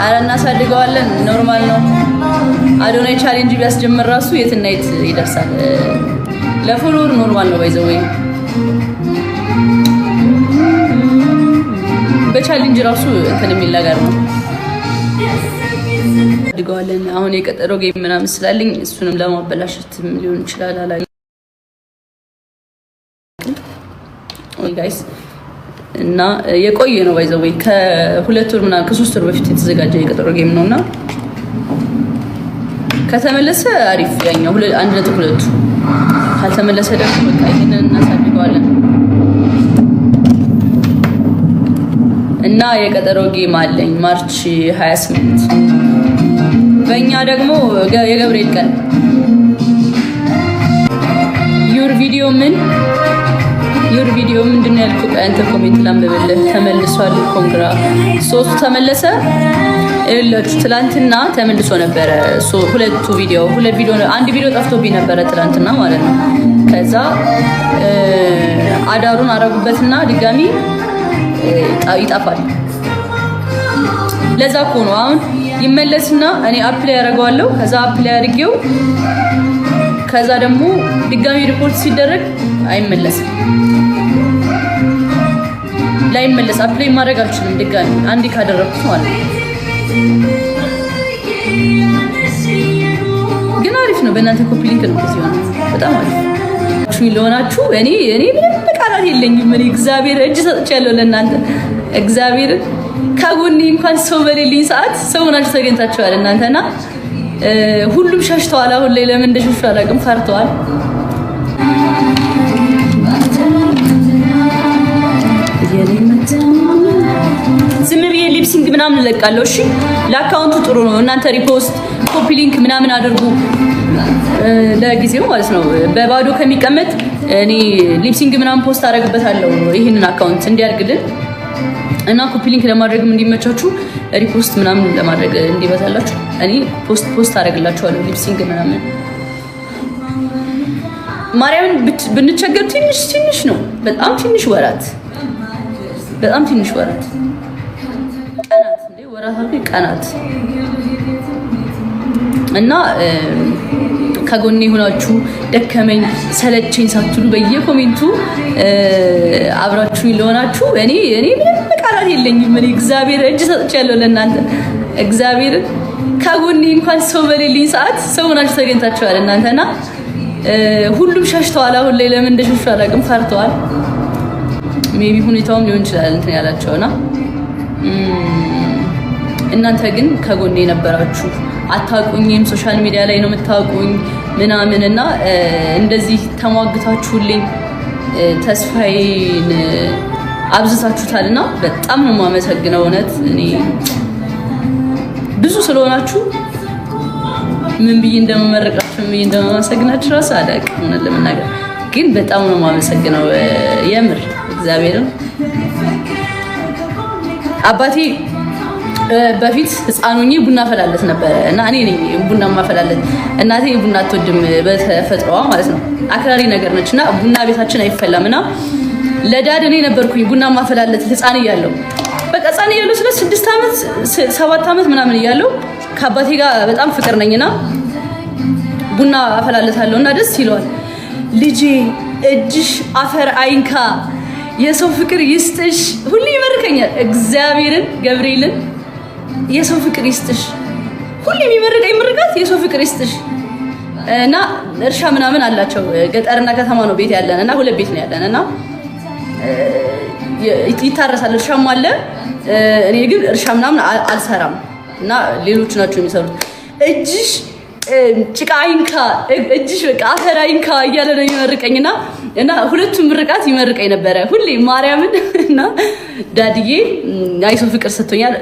አረ እናሳድገዋለን። Normal ነው። አዶናይ challenge ቢያስጀምር ራሱ የትና የት ይደርሳል። ለ follower normal ነው። By the way በ challenge ራሱ እንትን የሚል ነገር ነው። አድገዋለን። አሁን የቀጠሮ game ምናምን ስላለኝ እሱንም ለማበላሸትም ሊሆን ይችላል። አላውቅም guys እና የቆየ ነው by the way ከ2 ወር ምናምን ከ3 ወር በፊት የተዘጋጀ የቀጠሮ game ነው እና ከተመለሰ አሪፍ ያኛው 1.2 ካልተመለሰ ደግሞ በቃ ይሄንን እናሳድገዋለን። እና የቀጠሮ game አለኝ March 28 በእኛ ደግሞ የገብርኤል ቀን። Your video ምን your video ምንድን ነው ያልኩህ? ቆይ አንተ comment ላንብብልህ። ተመልሷል። Congra ሶስቱ ተመለሰ። ይኸውላችሁ ትላንትና ተመልሶ ነበረ። ሁለቱ ቪዲዮ ሁለት ቪዲዮ አንድ ቪዲዮ ጠፍቶብኝ ነበረ ትላንትና ማለት ነው። ከዛ አዳሩን አረጉበትና ድጋሚ ይጠፋል። ለዛ እኮ ነው አሁን ይመለስና እኔ apply ያደርገዋለሁ። ከዛ apply አድርጌው ከዛ ደግሞ ድጋሚ ሪፖርት ሲደረግ አይመለስም። ላይመለስ apply ማድረግ አልችልም ድጋሚ አንዴ ካደረግኩት ማለት ነው። ግን አሪፍ ነው። በእናንተ copy link ነው እዚህ ሆነ። በጣም አሪፍ ለሆናችሁ እኔ ምንም ቃላት የለኝም። እኔ እግዚአብሔር እጅ ሰጥቻለሁ ለእናንተ። እግዚአብሔር ከጎኔ እንኳን ሰው በሌለኝ ሰዓት ሰው ሆናችሁ ተገኝታችኋል እናንተና ሁሉም ሸሽተዋል። አሁን ላይ ለምን እንደሸሹ አላውቅም፣ ፈርተዋል። ዝም ብዬ lip sync ምናምን እለቃለሁ። እሺ ለ account ኡ ጥሩ ነው። እናንተ repost፣ copy link ምናምን አድርጉ ለጊዜው ማለት ነው። በባዶ ከሚቀመጥ እኔ lip sync ምናምን post አደርግበታለሁ ይህንን account እንዲያድግልን እና copy link ለማድረግም እንዲመቻችሁ repost ምናምን ለማድረግ እንዲበዛላችሁ እኔ post አደርግላችኋለሁ lip sync ምናምን። ማርያምን ብንቸገር ትንሽ ትንሽ ነው፣ በጣም ትንሽ ወራት፣ በጣም ትንሽ ወራት፣ ቀናት፣ እንዴ ወራት አልኩኝ ቀናት። እና ከጎኔ ሆናችሁ ደከመኝ ሰለቸኝ ሳትሉ በየ comment ኡ አብራችሁኝ ለሆናችሁ እኔ ምንም ቃላት የለኝም። እኔ እግዚአብሔር እጅ ሰጥቻለሁ ለእናንተ። እግዚአብሔር ከጎኔ እንኳን ሰው በሌለኝ ሰዓት ሰው ሆናችሁ ተገኝታችኋል እናንተና ሁሉም ሸሽተዋል። አሁን ላይ ለምን እንደሸሹ አላውቅም፣ ፈርተዋል። Maybe ሁኔታውም ሊሆን ይችላል እንትን ያላቸውና እናንተ ግን ከጎኔ የነበራችሁ አታውቁኝም፣ social media ላይ ነው የምታውቁኝ ምናምን እና እንደዚህ ተሟግታችሁልኝ ተስፋዬን አብዝታችሁታል እና በጣም ነው የማመሰግነው። እውነት እኔ ብዙ ስለሆናችሁ ምን ብዬ እንደመመረቃችሁ ምን ብዬ እንደማመሰግናችሁ እራሱ አላውቅም። እውነት ለመናገር ግን በጣም ነው የማመሰግነው የምር እግዚአብሔርን። አባቴ በፊት ህፃን ሆኜ ቡና ፈላለት ነበረ እና እኔ ነኝ ቡና ማፈላለት። እናቴ ቡና አትወድም በተፈጥሮዋ ማለት ነው፣ አክራሪ ነገር ነች እና ቡና ቤታችን አይፈላም እና ለ dad እኔ ነበርኩኝ ቡና ማፈላለት ህፃን እያለሁ። በቃ ህፃን እያለሁ ስለ 6 ዓመት 7 ዓመት ምናምን እያለሁ ከአባቴ ጋር በጣም ፍቅር ነኝና ቡና አፈላለታለሁ እና ደስ ይለዋል። ልጄ እጅሽ አፈር አይንካ፣ የሰው ፍቅር ይስጥሽ፣ ሁሌ ይመርከኛል። እግዚአብሔርን ገብርኤልን የሰው ፍቅር ይስጥሽ፣ ሁሌ የሚመርቀኝ ምርቃት የሰው ፍቅር ይስጥሽ። እና እርሻ ምናምን አላቸው። ገጠርና ከተማ ነው ቤት ያለን እና ሁለት ቤት ነው ያለን እና ይታረሳል፣ እርሻም አለ። እኔ ግን እርሻ ምናምን አልሰራም እና ሌሎቹ ናቸው የሚሰሩት። እጅሽ ጭቃ አይንካ፣ እጅሽ በቃ አፈር አይንካ እያለ ነው የሚመርቀኝና እና ሁለቱም ምርቃት ይመርቀኝ ነበረ ሁሌ ማርያምን። እና ዳድዬ አይሶ ፍቅር ሰጥቶኛል።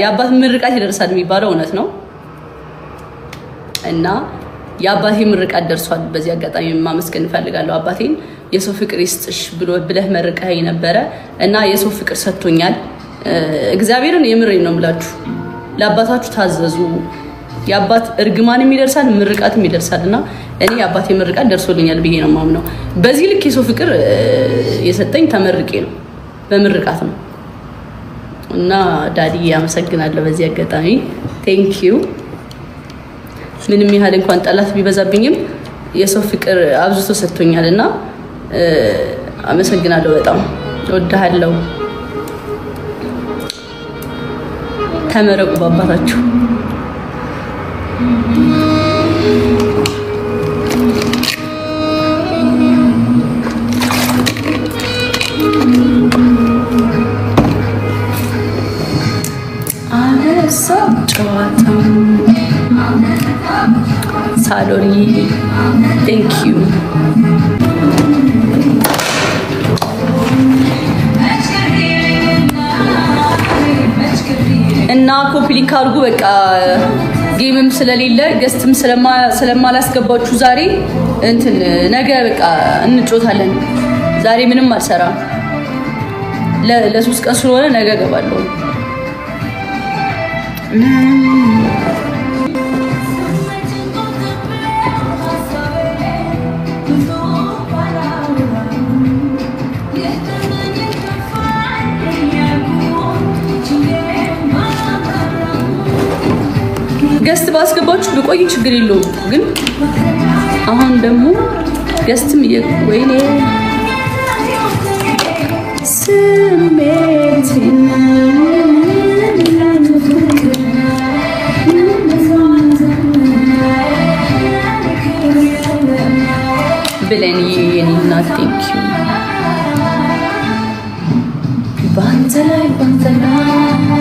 የአባት ምርቃት ይደርሳል የሚባለው እውነት ነው እና የአባቴ ምርቃት ደርሷል። በዚህ አጋጣሚ ማመስገን እፈልጋለሁ አባቴን። የሰው ፍቅር ይስጥሽ ብሎ ብለህ መርቀኸኝ ነበረ እና የሰው ፍቅር ሰጥቶኛል። እግዚአብሔርን የምሬን ነው የምላችሁ። ለአባታችሁ ታዘዙ። የአባት እርግማንም ይደርሳል ምርቃትም ይደርሳል እና እኔ የአባቴ ምርቃት ደርሶልኛል ብዬ ነው የማምነው። በዚህ ልክ የሰው ፍቅር የሰጠኝ ተመርቄ ነው፣ በምርቃት ነው እና daddy አመሰግናለሁ በዚህ አጋጣሚ፣ thank you። ምንም ያህል እንኳን ጠላት ቢበዛብኝም የሰው ፍቅር አብዝቶ ሰጥቶኛል እና አመሰግናለሁ። በጣም እወድሃለሁ። ተመረቁ በአባታችሁ። አነሳ ጨዋታ። ሳሎኒ thank you። እና copy link አድርጉ። በቃ game ም ስለሌለ guest ም ስለማላስገባችሁ ዛሬ እንትን ነገ በቃ እንጮታለን። ዛሬ ምንም አልሰራም። ለ3 ቀን ስለሆነ ነገ እገባለሁ። Guest ባስገባችሁ ብቆይ ችግር የለውም። ግን አሁን ደግሞ guest ም ወይኔ ስሜቴን ብለን የኔ እናት thank you። ባንተ ላይ ባንተ ላይ